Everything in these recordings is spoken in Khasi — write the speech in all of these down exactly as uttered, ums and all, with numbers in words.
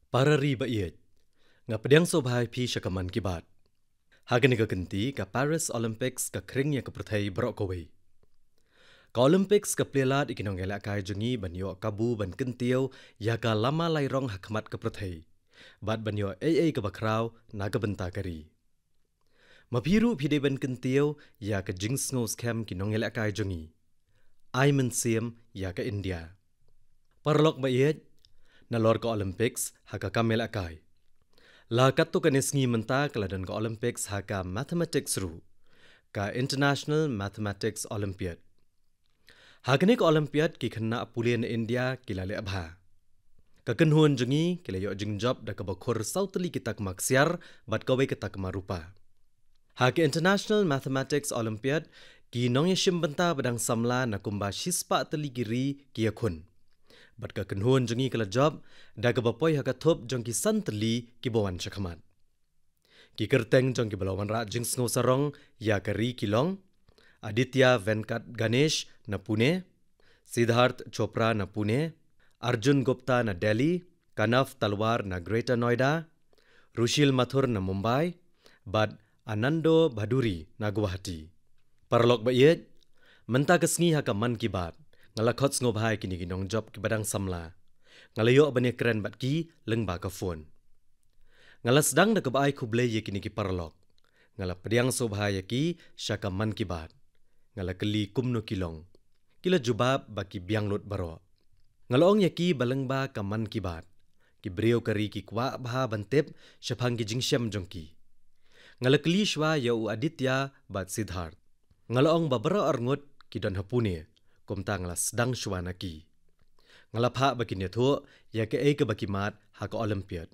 Para ri ba ïeit, nga pdiang sngewbha ïa phi sha ka Mann Ki Baat. Ha kane ka kynti, ka Paris Olympics ka khring ïa ka pyrthei baroh kawei. Ka Olympics ka plie lad ïa ki nongïalehkai jong ngi ban ïoh kabu ban kyntiew ïa ka lama lai rong ha khmat ka pyrthei, bad ban ïoh ei ei kaba khraw na ka bynta ka ri. Ma phi ruh phi dei ban kyntiew ïa ka jingsngew skhem ki nongïalehkai jong ngi. Ai mynsiem ïa ka India. Paralok ba ïeit, nalor ka Olympics ha ka kam ïalehkai, la katto katne sngi mynta ka la don ka Olympics ha ka mathematics ruh, ka International Mathematics Olympiad. Ha kane ka Olympiad ki khynnah pule na India ki la leh bha. Ka kynhun jong ngi ki la ïoh jingjop da kaba khur saw tylli ki takma ksiar bad kawei ka takma rupa. Ha ka International Mathematics Olympiad, ki nongïashim bynta ba dang samla na kumba shispah tylli ki ri ki ïakhun. Bad ka kynhun jong ngi ka la jop da kaba poi ha ka thup jong ki san tylli kiba wan shakhmat. Ki kyrteng jong kiba la wanrah jingsngew sarong ïa ka ri ki long: Aditya Venkat Ganesh na Pune, Siddharth Chopra na Pune, Arjun Gupta na Delhi, Kanav Talwar na Greater Noida, Rushil Mathur na Mumbai, bad Anando Bhaduri na Guwahati. Paralok ba ïeit, mynta ka sngi ha ka Mann Ki Baat, nga la khot sngewbha ïa kine ki nongjop kiba dang samla. Nga la ïoh ban ïakren bad ki lyngba ka phone. Nga la sdang da kaba ai khublei ïa kine ki paralok. Nga la pdiang sngewbha ïa ki sha ka Mann Ki Baat. Nga la kylli kumno ki long. Ki la jubab ba ki biang lut baroh. Nga la ong ïa ki ba lyngba ka Mann Ki Baat, ki briew ka ri ki kwah bha ban tip shaphang ki jingshem jong ki. Nga la kylli shuwa ïa u Aditya bad Siddharth. Nga la ong ba baroh arngut ki don ha Pune, kumta nga la sdang shuwa na ki. Nga la phah ba kin ïathuh ïa kaei kaba ki mad ha ka Olympiad.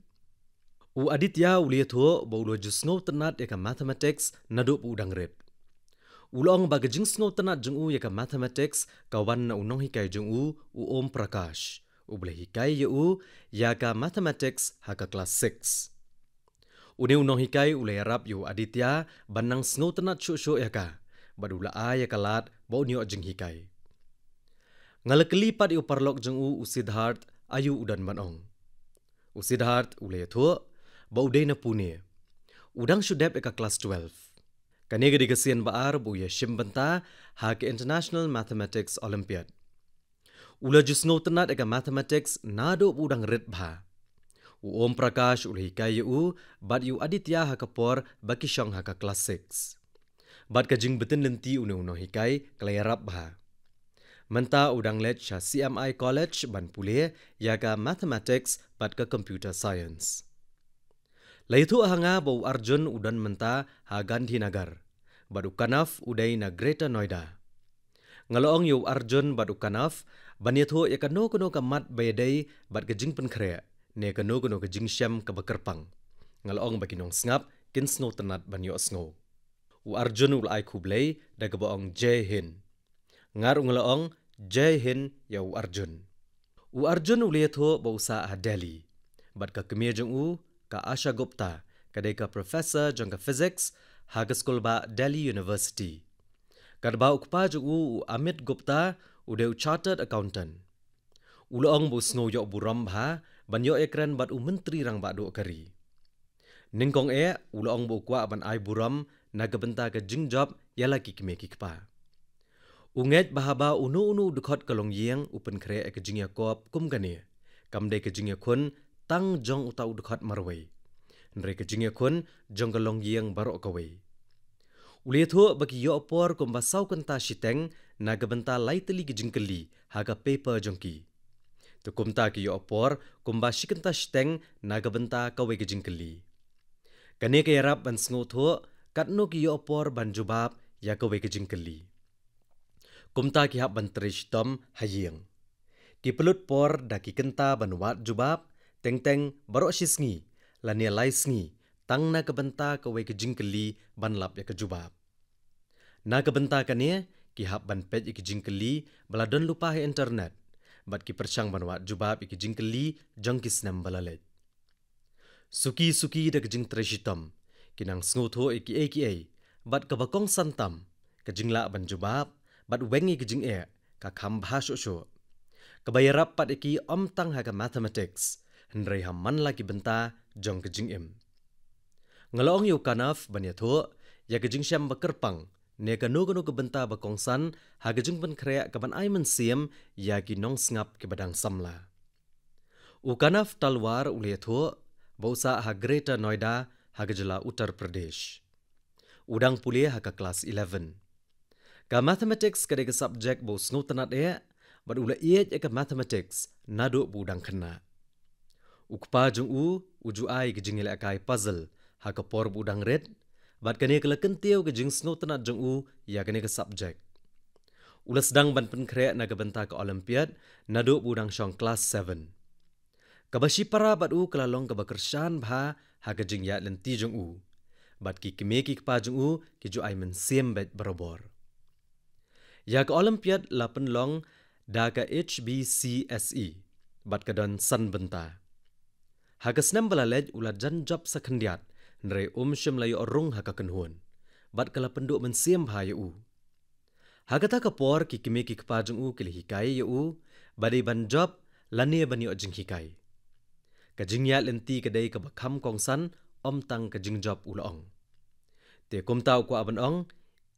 U Aditya u la ïathuh ba u la ju sngewtynnat ïa ka mathematics naduh ba u dang rit. U la ong ba ka jingsngewtynnat jong u ïa ka mathematics ka wan na u nonghikai jong u, u Om Prakash, uba la hikai ïa u ïa ka mathematics ha ka klas six. Une u nonghikai u la ïarap ïa u Aditya ban nang sngewtynnat shuh shuh ïa ka, bad u la ai ïa ka lad ba un ïoh jinghikai. Nga la kylli pat ïa u paralok jong u, u Siddharth, aïu u don ban ong. U Siddharth u la ïathuh ba u dei na Pune. U dang shu dep ïa ka klas twelve. Kane ka dei ka sien ba ar ba u ïashim bynta ha ka International Mathematics Olympiad. U la ju sngewtynnat ïa ka mathematics naduh ba u dang rit bha. U Om Prakash u la hikai ïa u bad ïa u Aditya ha ka por ba ki shong ha ka klas six. Bad ka jingbtin lynti une u nonghikai ka la ïarap bha. Mynta u dang leit sha C M I College ban pule ïa ka mathematics bad ka computer science. La ïathuh ha nga ba u Arjun u don mynta ha Gandhinagar, bad u Kanav u dei na Greater Noida. Nga la ong ïa u Arjun bad u Kanav ban ïathuh ïa kano kano ka mat ba ïadei bad ka jingpynkhreh, ne kano kano ka jingshem kaba kyrpang. Nga la ong ba ki nongsngap kin sngewtynnat ban ïohsngew. U Arjun u la ai khublei da kaba ong Jai Hind. Nga ruh nga la ong Jai Hind ïa u Arjun. U Arjun u la ïathuh ba u sah ha Delhi, bad ka kmie jong u, ka Asha Gupta, ka dei ka professor jong ka physics ha ka skul bah Delhi University. Katba u kpa jong u, u Amit Gupta, u dei u chartered accountant. U la ong ba u sngew ïoh burom bha ban ïoh ïakren bad u Myntri Rangbah Duh ka ri. Nyngkong eh, u la ong ba u kwah ban ai burom na ka bynta ka jingjop ïa la ki kmie ki kpa. U ngeit ba haba uno uno u dkhot ka longïing u pynkhreh ïa ka jingïakop kum kane, kam dei ka jingïakhun tang jong uta u dkhot marwei, hynrei ka jingïakhun jong ka longïing baroh kawei. U la ïathuh ba ki ïoh por kumba saw kynta shiteng na ka bynta lai tylli ki jingkylli ha ka paper jong ki. Te kumta ki ïoh por kumba shi kynta shiteng na ka bynta kawei ka jingkylli. Kane ka ïarap ban sngewthuh katno ki ïoh por ban jubab ïa kawei ka jingkylli. Kumta ki hap ban trei shitom ha ïing. Ki pynlut por da ki kynta ban wad jubab, teng teng baroh shi sngi lane lai sngi, tang na ka bynta kawei ka jingkylli ban lap ïa ka jubab. Na ka bynta kane, ki hap ban peit ïa ki jingkylli ba la don lypa ha internet, bad ki pyrshang ban wad jubab ïa ki jingkylli jong ki snem ba la leit. Suki suki da ka jingtrei shitom, ki nang sngewthuh ïa kiei kiei, bad kaba kongsan tam, ka jinglah ban jubab bad weng ïa ki jingeh ka kham bha shuh shuh. Kaba ïarap pat ïa ki ym tang ha ka mathematics, hynrei ha man la ki bynta jong ka jingim. Nga la ong ïa u Kanav ban ïathuh ïa ka jingshem ba kyrpang ne kano kano ka bynta ba kongsan ha ka jingpynkhreh kaban ai mynsiem ïa ki nongsngap kiba dang samla. U Kanav Talwar u la ïathuh ba u sah ha Greater Noida ha ka jylla Uttar Pradesh. U dang pule ha ka klas eleven. Ka mathematics ka dei ka subject ba u sngewtynnat eh, bad u la ïeit ïa ka mathematics naduh ba u dang khynnah. U kpa jong u, u ju ai ka jingïalehkai puzzle ha ka por ba u dang rit, bad kane ka la kyntiew ka jingsngewtynnat jong u ïa kane ka subject. U la sdang ban pynkhreh na ka bynta ka Olympiad naduh ba u dang shong klas seven. Kaba shipara bad u ka la long kaba kyrshan bha ha ka jingïaid lynti jong u, bad ki kmie ki kpa jong u ki ju ai mynsiem beit barabor. Ïa ka Olympiad la pynlong da ka H B C S E, bad ka don san bynta. Ha ka snem ba la leit u la jan jop sa khyndiat, hynrei um shym la ïoh rung ha ka kynhun, bad ka la pynduh mynsiem bha ïa u. Ha kata ka por ki kmie ki kpa jong u ki la hikai ïa u ba dei ban jop lane ban ïoh jinghikai. Ka jingïaid lynti ka dei kaba kham kongsan, ym tang ka jingjop, u la ong. Te kumta u kwah ban ong,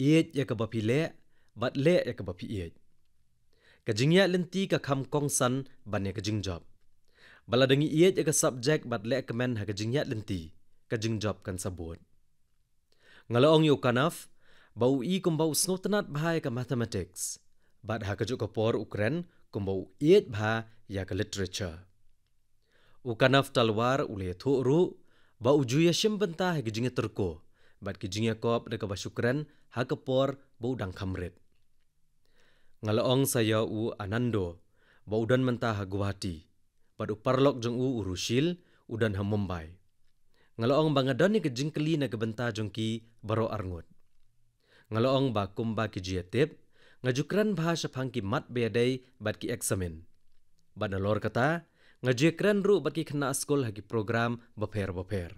ïeit ïa kaba phi leh, bad leh ïa kaba phi ïeit. Ka jingïaid lynti ka kham kongsan ban ïa ka jingjop. Ba lada ngi ïeit ïa ka subject bad leh kmen ha ka jingïaid lynti, ka jingjop kan sa bud. Nga la ong ïa u Kanav ba u i kumba u sngewtynnat bha ïa ka mathematics, bad ha kajuh ka por u kren kumba u ïeit bha ïa ka literature. U Kanav Talwar u la ïathuh ruh ba u ju ïashim bynta ha ka jingïatyrko, bad ka jingïakop da kaba shu kren ha ka por ba u dang kham rit. Nga la ong sa ïa u Anando ba u don mynta ha Guwahati, bad u paralok jong u u Rushil u don ha Mumbai. Nga la ong ba nga don ïa ka jingkylli na ka bynta jong ki baroh arngut. Nga la ong ba kumba ki ju ïatip, nga ju kren bha shaphang ki mat ba ïadei bad ki eksamin. Bad nalor kata, nga ju ïakren ruh bad ki khynnah skul ha ki program bapher bapher.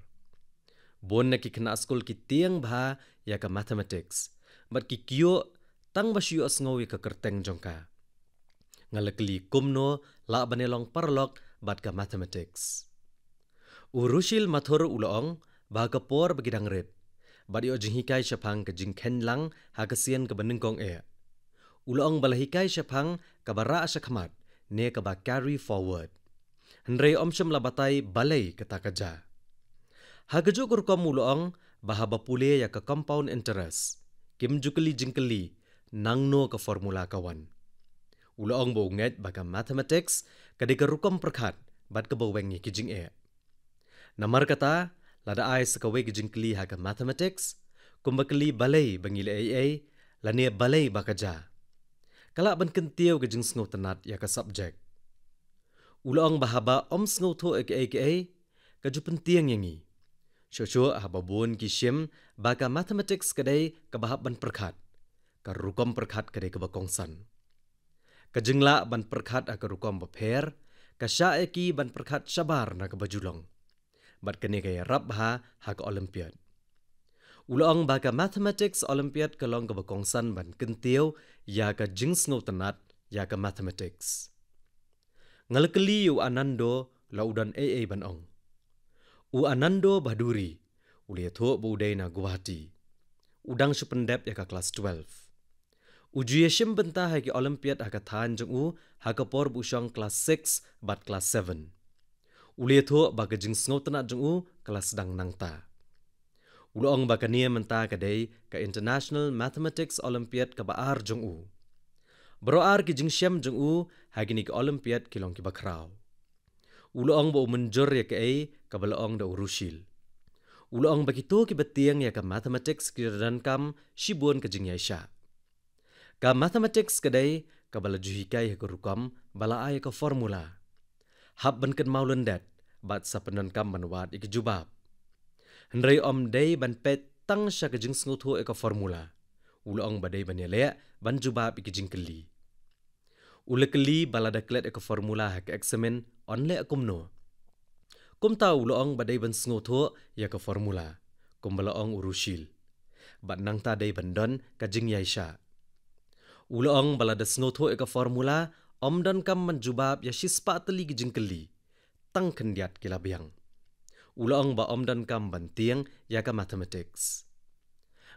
Bun na ki khynnah skul ki tieng bha ïa ka mathematics, bad ki kyiuh tang ba shu ïohsngew ïa ka kyrteng jong ka. Nga la kylli kumno lah ban ïalong paralok bad ka mathematics. U Rushil Mathur u la ong ba ha ka por ba ki dang rit, bad ïoh jinghikai shaphang ka jingkheiñ lang ha ka sien kaba nyngkong eh, u la ong ba la hikai shaphang kaba rah shakhmat ne kaba carry forward. Hynrei um shym la batai balei kata ka jia. Ha kajuh ka rukom u la ong ba haba pule ïa ka compound interest, kim ju kylli jingkylli nangno ka formula ka wan. U la ong ba u ngeit ba ka mathematics ka dei ka rukom pyrkhat bad kaba weng ïa ki jingeh. Namar kata, lada ai sa kawei ka jingkylli ha ka mathematics, kumba kylli balei ba ngi leh ei ei, lane balei ba ka jia, ka lah ban kyntiew ka jingsngewtynnat ïa ka subject. U la ong ba haba um sngewthuh ïa kaei kaei, ka ju pyntieng ïa ngi. Shuh shuh haba bun ki shim ba ka mathematics ka dei kaba hap ban pyrkhat, ka rukom pyrkhat ka dei kaba kongsan. Ka jinglah ban pyrkhat ha ka rukom bapher ka shah ïa ki ban pyrkhat shabar na kaba ju long. Bad kane ka ïarap bha ha ka Olympiad. U la ong ba ka Mathematics Olympiad ka long kaba kongsan ban kyntiew ïa ka jingsngewtynnat ïa ka mathematics. Nga la kylli ïa u Anando la u don ei ei ban ong. U Anando Bhaduri u la ïathuh ba u dei na Guwahati. U dang shu pyndep ïa ka klas twelve. U ju ïashim bynta ha ki Olympiad ha ka thaiñ jong u ha ka por ba u shong klas six bad klas seven. U la ïathuh ba ka jingsngewtynnat jong u ka la sdang nangta. U la ong ba kane mynta ka dei ka International Mathematics Olympiad kaba ar jong u. Baroh ar ki jingshem jong u ha kine ki Olympiad ki long kiba khraw. U la ong ba u mynjur ïa kaei kaba la ong da u Rushil. U la ong ba kito kiba tieng ïa ka mathematics ki donkam shibun ka jingïaishah. Ka mathematics ka dei kaba la ju hikai ha ka rukom ba la ai ïa ka formula. Hap ban kynmaw lyndet bad sa pyndonkam ban wad ïa ki jubab. Hynrei ym dei ban peit tang sha ka jingsngewthuh ïa ka formula. U la ong ba dei ban ïaleh ban jubab ïa ki jingkylli. U la kylli ba lada klet ïa ka formula ha ka eksamin yn leh kumno. Kumta u la ong ba dei ban sngewthuh ïa ka formula, kumba la ong u Rushil. Bad nangta dei ban don ka jingïaishah. U la ong ba lada sngewthuh ïa ka formula, ym donkam ban jubab ïa shispah tylli ki jingkylli, tang khyndiat ki la biang. U la ong ba ym donkam ban tieng ïa ka mathematics.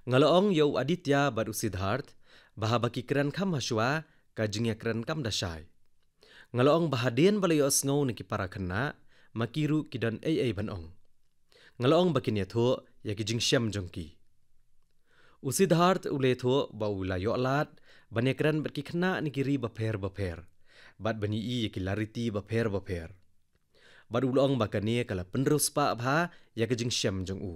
Nga la ong ïa u Aditya bad u Siddharth ba haba ki kren kham hashwa, ka jingïakren kam da shai. Nga la ong ba hadien ba la ïohsngew na ki para khynnah, ma ki ruh ki don ei ei ban ong. Nga la ong ba kin ïathuh ïa ki jingshem jong ki. U Siddharth u la ïathuh ba u la ïoh lad ban ïakren bad ki khynnah na ki ri bapher bapher, bad ban ïohi ïa ki lariti bapher bapher. Bad u la ong ba kane ka la pynriewspah bha ïa ka jingshem jong u.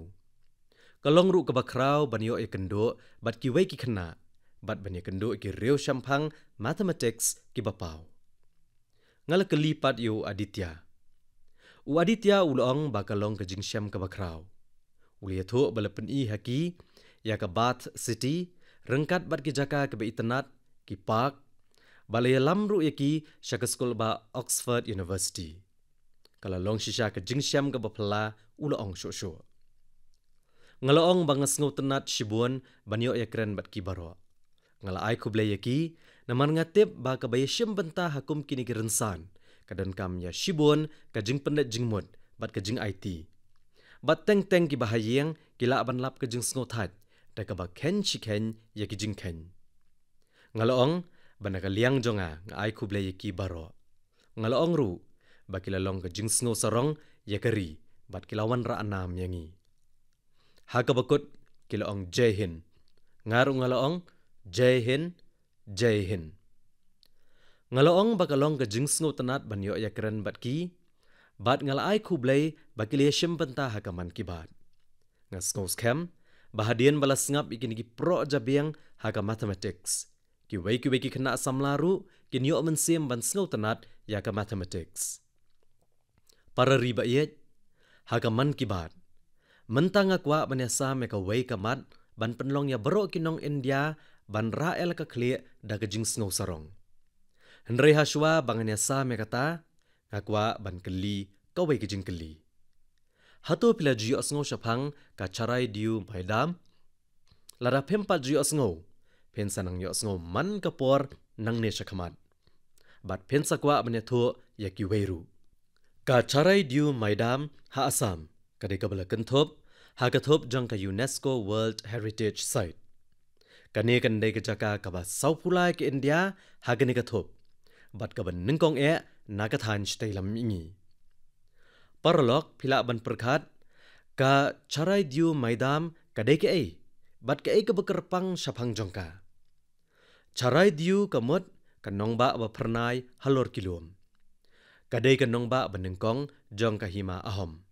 Ka long ruh kaba khraw ban ïoh ïakynduh bad kiwei ki khynnah, bad ban ïakynduh ïa ki riew shemphang mathematics kiba paw. Nga la kylli pat ïa u Aditya. U Aditya u la ong ba ka long ka jingshem kaba khraw. U la ïathuh ba la pyni ha ki ïa ka Bath City, ryngkat bad ki jaka kiba itynnat, ki park, ba la ïalam ruh ïa ki sha ka skul ba Oxford University. Ka la long shisha ka jingshem kaba phylla, u la ong shuh shuh. Nga la ong ba nga sngewtynnat shibun ban ïoh ïakren bad ki baroh. Nga la ai khublei ïa ki, namar nga tip ba kaba ïashim bynta ha kum kine ki rynsan ka donkam ïa shibun ka jingpynleit jingmut bad ka jingaiti. Bad teng teng kiba ha ïing ki lah ban lap ka jingsngewthait da kaba kheiñ shi kheiñ ïa ki jingkheiñ. Nga la ong ba na ka liang jong nga, nga ai khublei ïa ki baroh. Nga la ong ruh ba ki la long ka jingsngew sarong ïa ka ri, bad ki la wanrah nam ïa ngi. Ha kaba kut ki la ong Jai Hind. Nga ruh nga la ong Jai Hind, Jai Hind. Nga la ong ba ka long ka jingsngewtynnat ban ïoh ïakren bad ki, bad nga la ai khublei ba ki la ïashim bynta ha ka Mann Ki Baat. Nga sngew skhem ba hadien ba la sngap ïa kine ki proh jabieng ha ka mathematics, kiwei kiwei ki khynnah samla ruh kin ïoh mynsiem ban sngewtynnat ïa ka mathematics. Para ri ba ïeit, ha ka Mann Ki Baat mynta nga kwah ban ïasam ïa kawei ka mat ban pynlong ïa baroh ki nong India ban rah ïa la ka khlieh da ka jingsngew sarong. Hynrei hashwa ba ngan ïasam ïa kata, nga kwah ban kylli kawei ka jingkylli. Hato phi la ju ïohsngew shaphang ka Charai Dew Maidam? Lada phim pat ju ïohsngew, phin sa nang ïohsngew man ka por nangne shakhmat. Bad phin sa kwah ban ïathuh ïa kiwei ruh. Ka Charai Dew Maidam ha Assam ka dei kaba la kynthup ha ka thup jong ka UNESCO World Heritage Site. Kane kan dei ka jaka kaba sawphew lai ka India ha kane ka thup, bad kaba nyngkong eh na ka thaiñ shatei lam mihngi. Paralok, phi lah ban pyrkhat, ka Charai Dew Maidam ka dei kaei, bad kaei kaba kyrpang shaphang jong ka? Charai Dew ka mut ka nongbah ba phyrnai halor ki lum. Ka dei ka nongbah ba nyngkong jong ka Hima Ahom.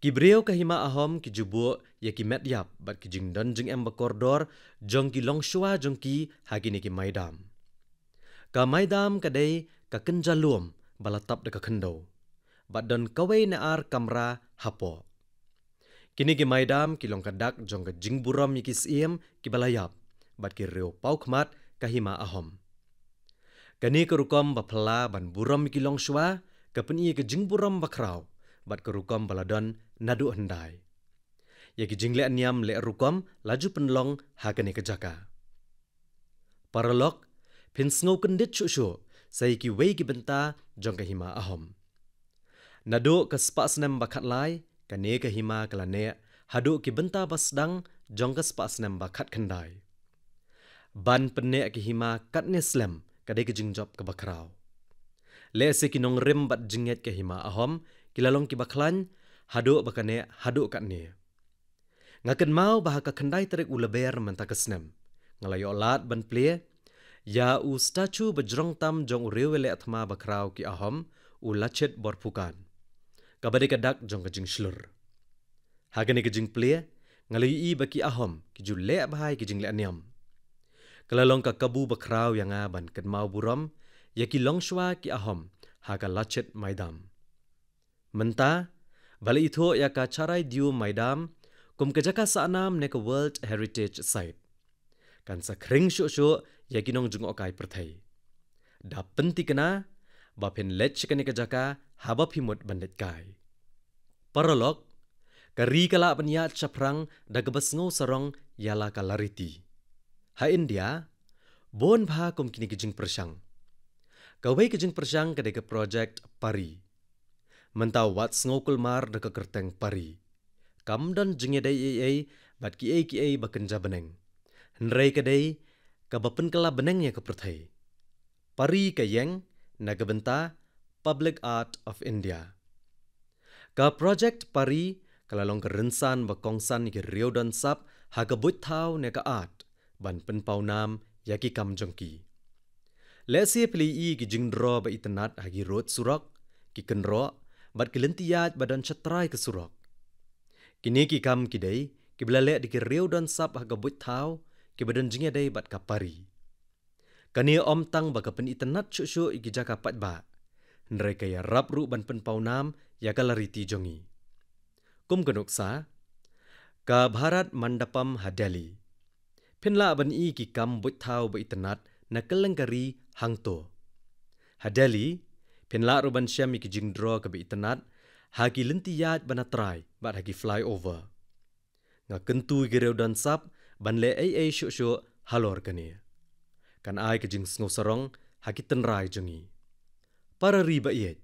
Ki briew ka Hima Ahom ki ju buh ïa ki met ïap bad ki jingdon jingem ba kordor jong ki longshuwa jong ki ha kine ki maidam. Ka maidam ka dei ka kynja lum ba la tap da ka khyndew, bad don kawei ne ar kamra hapoh. Kine ki maidam ki long ka dak jong ka jingburom ïa ki syiem kiba la ïap bad ki riew paw khmat ka Hima Ahom. Kane ka rukom ba phylla ban burom ïa ki longshuwa ka pyni ïa ka jingburom ba khraw bad ka rukom ba la don naduh hyndai. Ïa ki jingleh niam leh rukom la ju pynlong ha kane ka jaka. Paralok, phin sngew kyndit shuh shuh sa ïa kiwei ki bynta jong ka Hima Ahom. Naduh ka spah snem ba khatlai, kane ka hima ka la neh haduh ki bynta ba sdang jong ka spah snem ba khatkhyndai. Ban pynneh ka hima katne slem ka dei ka jingjop kaba khraw. Lehse ki nongrim bad jingngeit ka Hima Ahom ki la long kiba khlaiñ haduh ba ka neh haduh katne. Nga kynmaw ba ha ka khyndai tarik u Lber mynta ka snem, nga la ïoh lad ban plie ïa u statue ba jrong tam jong u riewïaleh thma ba khraw ki Ahom, u Lachit Borphukan, kaba dei ka dak jong ka jingshlur. Ha kane ka jingplie, nga la ïohi ba ki Ahom ki ju leh bha ïa ki jingleh niam. Ka la long ka kabu ba khraw ïa nga ban kynmaw burom ïa ki longshuwa ki Ahom ha ka Lachit Maidam. Mynta ba la ithuh ïa ka Charai Dew Maidam kum ka jaka sahnam ne ka World Heritage Site, kan sa khring shuh shuh ïa ki nongjngohkai pyrthei. Da pynthikna ba phin leit sha kane ka jaka haba phi mut ban leit kai. Paralok, ka ri ka lah ban ïaid shaphrang da kaba sngew sarong ïa la ka lariti. Ha India, bun bha kum kine ki jingpyrshang. Kawei ka jingpyrshang ka dei ka Project Pari. Mynta wat sngew kulmar da ka kyrteng pari. Kam don jingïadei ei ei bad kiei kiei ba kynja bneng. Hynrei ka dei kaba pynkylla bneng ïa ka pyrthei. Pari ka ïeng na ka bynta Public Art of India. Ka project pari ka la long ka rynsan ba kongsan ïa ki riew don sap ha ka buit thaw ne ka art ban pynpaw nam ïa ki kam jong ki. Lehse phi la ïohi ki jingdro ba itynnat ha ki rud surok, ki kynroh bad ki lynti ïaid ba don shatrai ka surok. Kine ki kam ki dei kiba la leh da ki riew don sap ha ka buit thaw kiba don jingïadei bad ka pari. Kane ym tang ba ka pynitynnat shuh shuh ïa ki jaka paidbah, hynrei ka ïarap ruh ban pynpaw nam ïa ka lariti jong ngi. Kum ka nuksa, ka Bharat Mandapam ha Delhi. Phin lah ban ïohi ki kam buit thaw ba itynnat na kylleng ka ri hangto. Ha Delhi, phin lah ruh ban shem ïa ki jingdro kaba itynnat ha ki lynti ïaid ba na trai bad ha ki flyover. Nga kyntu ïa ki riew don sap ban leh ei ei shuh shuh halor kane. Kan ai ka jingsngew sarong ha ki tynrai jong ngi. Para ri ba ïeit,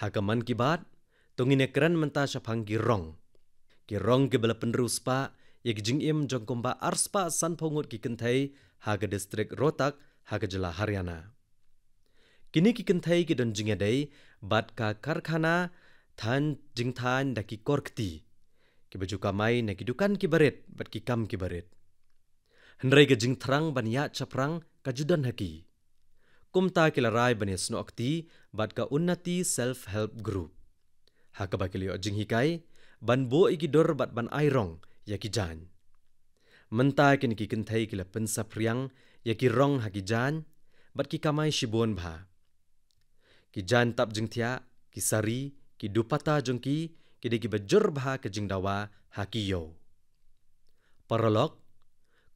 ha ka Mann Ki Baat to ngin ïakren mynta shaphang ki rong. Ki rong kiba la pynriewspah ïa ki jingim jong kumba arspah sanphew ngut ki kynthei ha ka distrik Rohtak ha ka jylla Haryana. Kine ki kynthei ki don jingïadei bad ka karkhana thaiñ jingthaiñ da ki kor kti, kiba ju kamai na ki dukan kiba rit bad ki kam kiba rit. Hynrei ka jingthrang ban ïaid shaphrang ka ju don ha ki. Kumta ki la rai ban ïasnoh kti bad ka Unnati Self Help Group, ha kaba ki la ïoh jinghikai ban buh ïa ki dur bad ban ai rong ïa ki jaiñ. Mynta kine ki kynthei ki la pynsaphriang ïa ki rong ha ki jaiñ bad ki kamai shibun bha. Ki jaiñ tap jingthiah, ki sari, ki dupatta jong ki, ki dei kiba jur bha ka jingdawa ha ki ïew. Paralok,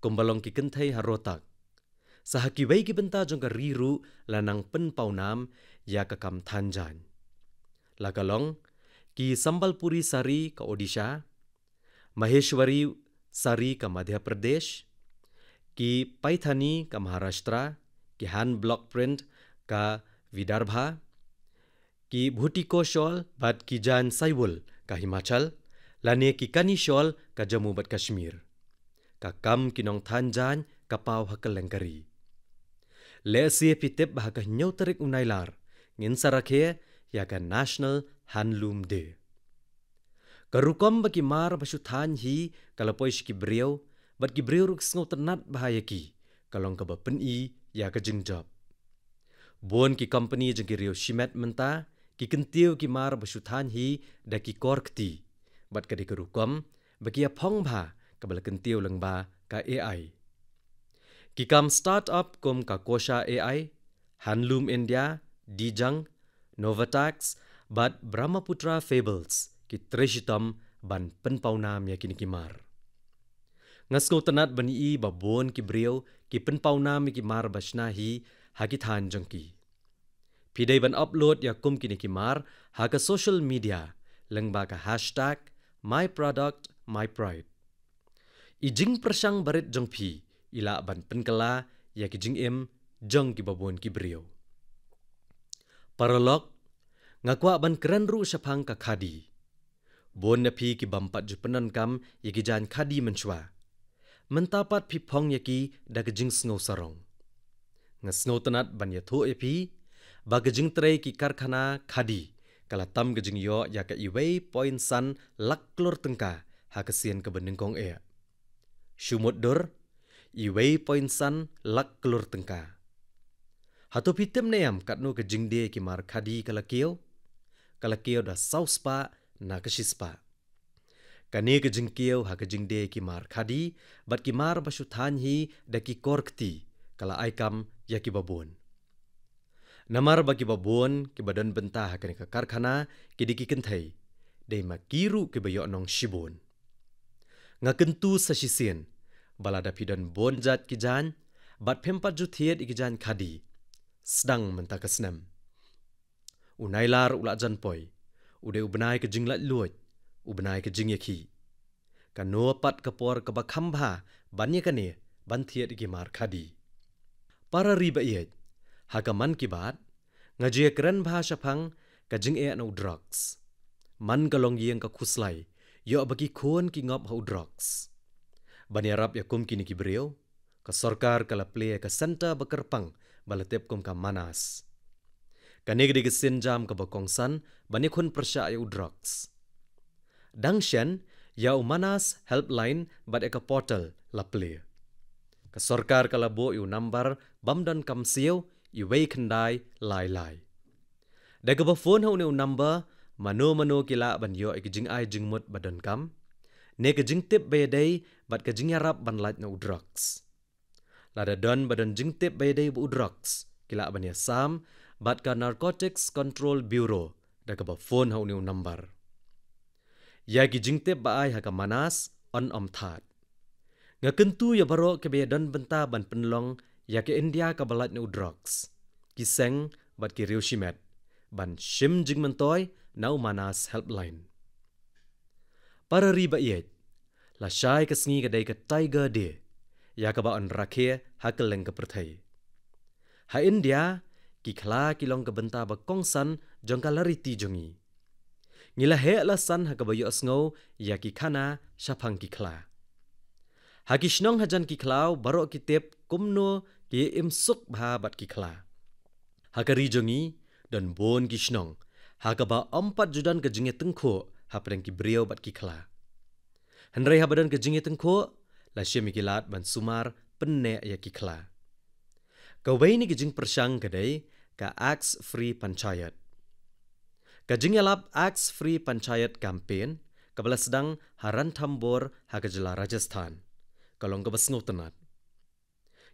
kumba long ki kynthei ha Rohtak, sa ha kiwei ki bynta jong ka ri ruh la nang pynpaw nam ïa ka kam thaiñ jaiñ. La ka long ki Sambalpuri sari ka Odisha, Maheshwari sari ka Madhya Pradesh, ki Paithani ka Maharashtra, ki hand block print ka Vidarbha, ki Bhutiko shawl bad ki jaiñ saiwul ka Himachal, lane ki Kani shawl ka Jammu bad Kashmir. Ka kam ki nongthaiñ jaiñ ka paw ha kylleng ka ri. Lehse phi tip ba ha ka hynñiew tarik u Nailar ngin sa rakhe ïa ka National Handloom Day. Ka rukom ba ki mar ba shu thaiñ hi ka la poi sha ki briew, bad ki briew ruh ki sngewtynnat bha ïa ki, ka long kaba pyni ïa ka jingjop. Bun ki kompani jong ki riew shimet mynta ki kyntiew ki mar ba shu thaiñ hi da ki kor kti, bad ka dei ka rukom ba ki ïa phong bha kaba la kyntiew lyngba ka A I. Ki kam start-up kum ka Kosha A I, Handloom India, Dijang, Novatax bad Brahmaputra Fables ki trei shitom ban pynpaw nam ïa kine ki mar. Nga sngewtynnat ban ïohi ba bun ki briew ki pynpaw nam ïa ki mar ba shna hi ha ki thaiñ jong ki. Phi dei ban upload ïa kum kine ki mar ha ka social media lyngba ka hashtag my product my pride. I jingpyrshang barit jong phi i lah ban pynkylla ïa ki jingim jong kiba bun ki briew. Paralok, nga kwah ban kren ruh shaphang ka khadi. Bun na phi ki bym pat ju pyndonkam ïa ki jaiñ khadi mynshuwa, mynta pat phi phong ïa ki da ka jingsngew sarong. Nga sngewtynnat ban ïathuh ïa phi ba ka jingtrei ki karkhana khadi ka la tam ka jingïoh ïa ka iwei point san lak klur tyngka ha ka sien kaba nyngkong eh. Shu mutdur, iwei point san lak klur tyngka. Hato phi tip ne em katno ka jingdie ki mar khadi ka la kiew? Ka la kiew da saw spah na ka shi spah. Kane ka jingkiew ha ka jingdie ki mar khadi bad ki mar ba shu thaiñ hi da ki kor kti ka la ai kam ïa kiba bun. Namar ba kiba bun kiba don bynta ha kane ka karkhana ki dei ki kynthei, dei ma ki ruh kiba ïoh nong shibun. Nga kyntu sa shisien ba lada phi don bun jait ki jaiñ bad phim pat ju thied ïa ki jaiñ khadi, sdang mynta ka snem. U Nailar u la jan poi, u dei u bnai ka jinglaitluid, u bnai ka jingïakhih. Kano pat ka por kaba kham bha ban ïa kane ban thied ïa ki mar khadi? Para ri ba ïeit, ha ka Mann Ki Baat nga ju ïakren bha shaphang Ka jingeh na u drugs. Man ka longïing ka khuslai, ïoh ba ki khun ki ngop ha u drugs. Ban ïarap ïa kum kine ki briew, ka sorkar ka la plie ka centre ba kyrpang ba la tip kum ka Manas. Kane ka dei ka sienjam kaba kongsan ban ïakhun pyrshah ïa u drugs. Dang shen, ïa u Manas Helpline bad ïa ka portal la plie. Ka sorkar ka la buh ïa u nambar bym don kam siew, uwei khyndai lai lai. Da kaba phone ha une u nambar, mano mano ki lah ban ïoh ïa ka jingai jingmut ba donkam, ne ka jingtip ba ïadei bad ka jingïarap ban lait na u drugs. Lada don ba don jingtip ba ïadei bad u drugs, ki lah ban ïasam bad ka Narcotics Control Bureau da kaba phone ha une u nambar. Ïa ki jingtip ba ai ha ka Manas yn ym thad. Nga kyntu ïa baroh kiba ïadon bynta ban pynlong ïa ka India kaba lait na u drugs, ki seng bad ki riewshimet, ban shim jingmyntoi na u Manas Helpline. Para ri ba ïeit, lashai ka sngi ka dei ka Tiger Day, ïa kaba yn rakhe ha kylleng ka pyrthei. Ha India, ki khla ki long ka bynta ba kongsan jong ka lariti jong ngi. Ngi la heh la san ha kaba ïohsngew ïa ki khana shaphang ki khla. Ha ki shnong hajan ki khlaw baroh ki tip kumno ki im suk bha bad ki khla. Ha ka ri jong ngi, don bun ki shnong ha kaba ym pat ju don ka jingïatyngkhuh hapdeng ki briew bad ki khla. Hynrei haba don ka jingïatyngkhuh, la shim ïa ki lad ban sumar pynneh ïa ki khla. Kawei na ki jingpyrshang ka dei ka Axe Free Panchayat. Ka jingïalap Axe Free Panchayat campaign, kaba la sdang ha Ranthambore ha ka jylla Rajasthan, ka long kaba sngewtynnat.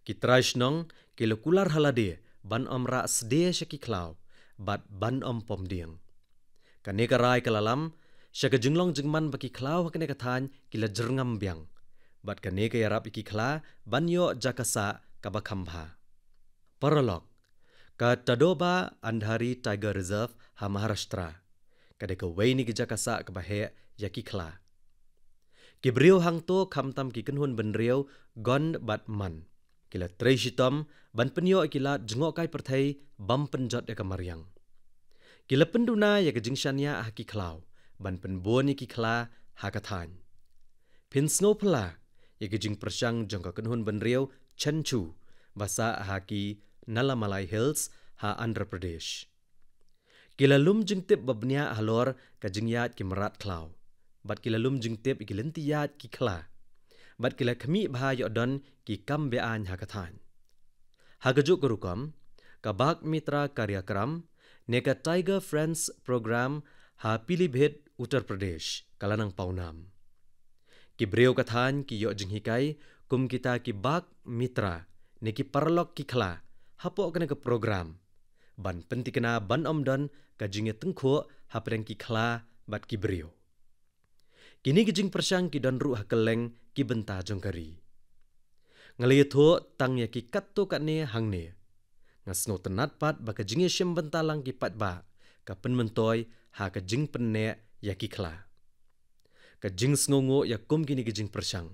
Ki trai shnong ki la kular ha lade ban ym rah sdie sha ki khlaw bad ban ym pom dieng. Kane ka rai ka la lam sha ka jinglong jingman ba ki khlaw ha kane ka thaiñ ki la jyrngam biang, bad kane ka ïarap ïa ki khla ban ïoh jaka sah kaba kham bha. Paralok, ka Tadoba Andhari Tiger Reserve ha Maharashtra ka dei kawei na ki jaka sah kaba heh ïa ki khla. Ki briew hangto, khamtam ki kynhun bynriew, gond bad man, ki la trei shitom ban pynïoh ïa ki lad jngohkai pyrthei bym pynjot ïa ka mariang. Ki la pynduna ïa ka jingshaniah ha ki khlaw ban pynbun ïa ki khla ha ka thaiñ. Phin sngewphylla ïa ka jingpyrshang jong ka kynhun bynriew Chenchu, ba sah ha ki Nalamalai Hills ha Andhra Pradesh. Ki la lum jingtip ba bniah halor ka jingïaid ki mrad khlaw, bad ki la lum jingtip ïa ki lynti ïaid ki khla, bad ki la khmih bha ïoh don ki kam be-aiñ ha ka thaiñ. Ha kajuh ka rukom, ka Bagh Mitra Karyakram ne ka Tiger Friends Program ha Pilibhit, Uttar Pradesh, ka la nang pawnam. Ki briew ka thaiñ ki ïoh jinghikai kum kita ki Bagh Mitra ne ki paralok ki khla hapoh kane ka program, ban pyntikna ban ym don ka jingïatyngkhuh hapdeng ki khla bad ki briew. Kine ki jingpyrshang ki don ruh ha kylleng ki bynta jong ka ri. Nga la ïathuh tang ïa ki katto katne hangne. Nga sngewtynnat pat ba ka jingïashim bynta lang ki paidbah ka pynmyntoi ha ka jingpynneh ïa ki khla. Ka jingsngewnguh ïa kum kine ki jingpyrshang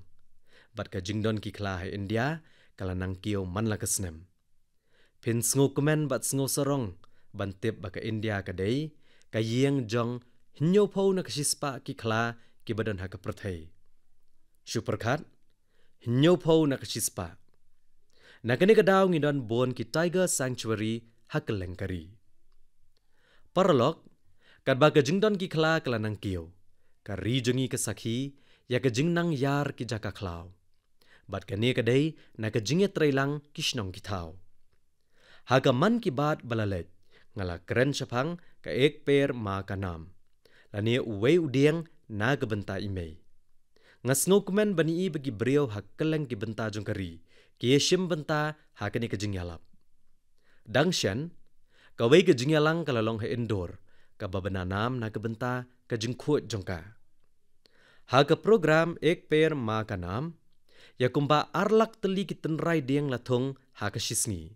bad ka jingdon ki khla ha India ka la nang kiew man la ka snem. Phin sngewkmen bad sngewsarong ban tip ba ka India ka dei ka ïing jong hynñiewphew na ka shispah ki khla kiba don ha ka pyrthei. Shu pyrkhat, hynñiewphew na ka shispah. Na kane ka daw ngi don bun ki Tiger Sanctuary ha kylleng ka ri. Paralok, katba ka jingdon ki khla ka la nang kiew, ka ri jong ngi ka sakhi ïa ka jingnang ïar ki jaka khlaw. Bad kane ka dei na ka jingïatreilang ki shnong ki thaw. Ha ka Mann Ki Baat ba la leit, nga la kren shaphang ka Ek Ped Maa Ka Naam, lane uwei u dieng na ka bynta i mei. Nga sngewkmen ban ïohi ba ki briew ha kylleng ki bynta jong ka ri ki ïashim bynta ha kane ka jingïalap. Dang shen, kawei ka jingïalang ka la long ha Indore, kaba bna nam na ka bynta ka jingkhuid jong ka. Ha ka program Ek Ped Maa Ka Naam, ïa kumba ar lak tylli ki tynrai dieng la thung ha ka shisngi.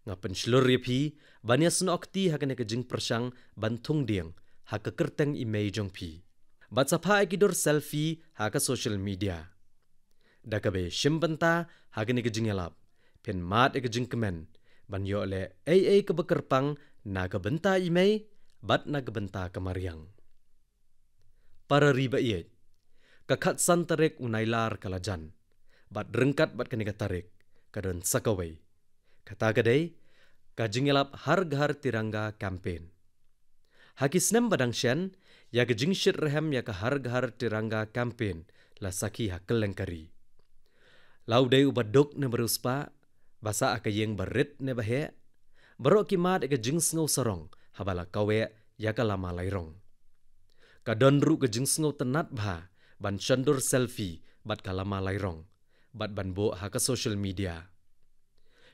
Nga pynshlur ïa phi ban ïasnoh kti ha kane ka jingpyrshang ban thung dieng ha ka kyrteng i mei jong phi, bad sa phah ïa ki dur selfie ha ka social media. Da kaba shim bynta ha kane ka jingïalap, phin mad ïa ka jingkmen ban ïoh leh ei ei kaba kyrpang na ka bynta i mei, bad na ka bynta ka mariang. Para ri ba ïeit, ka khatsan tarik u Nailar ka la jan, bad ryngkat bad kane ka tarik ka don sa kawei. Kata ka dei ka jingïalap Har Ghar Tiranga campaign. Ha ki snem ba dang shen, ïa ka jingshit rhem ïa ka Har Ghar Tiranga campaign la sakhi ha kylleng ka ri. La u dei uba duk ne ba riewspah, ba sah ha ka ïing ba rit ne ba heh, baroh ki mad ïa ka jingsngew sarong haba la kaweh ïa ka lama lairong. Ka don ruh ka jingsngew tynnad bha ban shon dur selfie bad ka lama lairong, bad ban buh ha ka social media.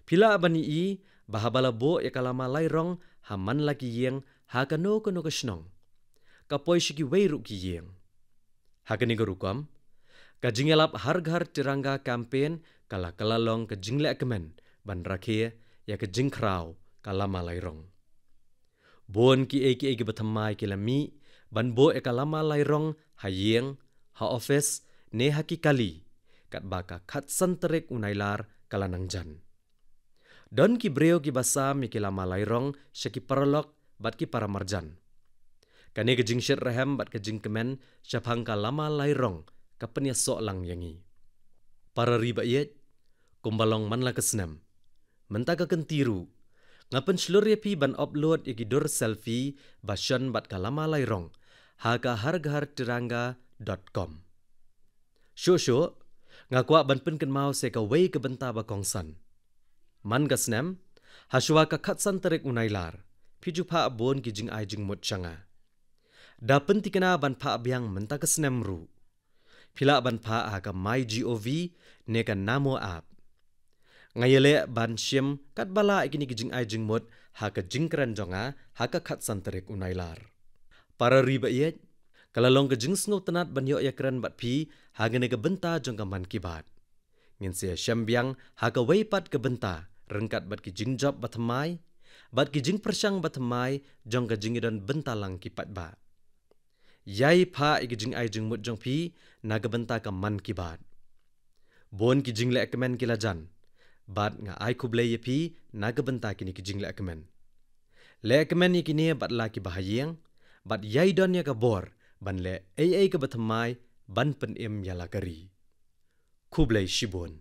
Phi lah ban ïohi ba haba la buh ïa ka lama lairong ha man la ki ïing ha kano kano ka shnong, ka poi sha kiwei ruh ki ïing. Ha kane ka rukom, ka jingïalap Har Ghar Tiranga campaign ka la kylla long ka jinglehkmen ban rakhe ïa ka jingkhraw ka lama lairong. Bun kiei kiei kiba thymmai ki la mih ban buh ïa ka lama lairong ha ïing, ha office, ne ha ki kali, katba ka khatsan tarik u Nailar ka la nang jan. Don ki briew kiba sam ïa ki lama lairong sha ki paralok bad ki paramarjan. Kane ka jingshit rhem bad ka jingkmen shaphang ka lama lairong ka pynïasoh lang ïa ngi. Para ri ba ïeit, kumba long man la ka snem, mynta ka kynti ruh, nga pynshlur ïa phi ban upload ïa ki dur selfie ba shon bad ka lama lairong ha ka har ghar tiranga dot com. Shuh shuh, nga kwah ban pynkynmaw sa ïa kawei ka bynta ba kongsan. Man ka snem, hashwa ka khatsan tarik u Nailar, phi ju phah bun ki jingai jingmut sha nga. Da pynthikna ban phah biang mynta ka snem ruh, phi lah ban phah ha ka MyGov ne ka Namo app. Nga ïaleh ban shim katba lah ïa kine ki jingai jingmut ha ka jingkren jong nga ha ka khatsan tarik u Nailar. Para ri ba ïeit, ka la long ka jingsngewtynnad ban ïoh ïakren bad phi ha kane ka bynta jong ka Mann Ki Baat. Ngin sa ïashem biang ha kawei pat ka bynta ryngkat bad ki jingjop ba thymmai bad ki jingpyrshang ba thymmai jong ka jingïadon bynta lang ki paidbah. Ïai phah ïa ki jingai jingmut jong phi na ka bynta ka Mann Ki Baat. Bun ki jinglehkmen ki la jan, bad nga ai khublei ïa phi na ka bynta kine ki jinglehkmen. Lehkmen ïa kine bad la kiba ha ïing, bad ïai don ïa ka bor ban leh ei ei kaba thymmai ban pynim ïa la ka ri. Khublei shibun.